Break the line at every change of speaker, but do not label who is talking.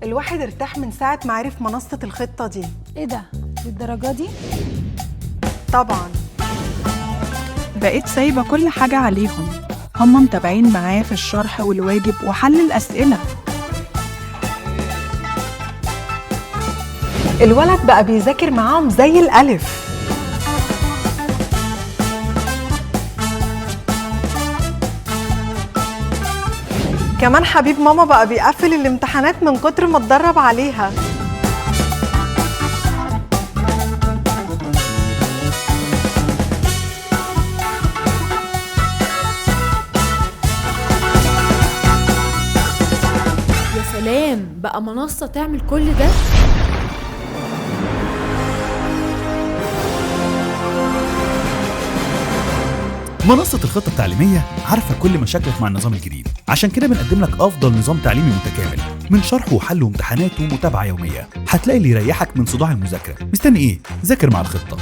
الواحد ارتاح من ساعة ما عرف منصة الخطة دي.
ايه ده؟ للدرجة دي؟
طبعا.
بقيت سايبة كل حاجة عليهم، هم متابعين معايا في الشرح والواجب وحل الأسئلة.
الولد بقى بيذاكر معاهم زي الألف. كمان حبيب ماما بقى بيقفل الامتحانات من كتر ما اتدرب عليها.
يا سلام، بقى منصة تعمل كل ده؟
منصة الخطة التعليمية عارفة كل مشاكلك مع النظام الجديد، عشان كده بنقدم لك أفضل نظام تعليمي متكامل من شرح وحل وامتحانات ومتابعة يومية. هتلاقي اللي يريحك من صداع المذاكرة. مستني إيه؟ ذاكر مع الخطة.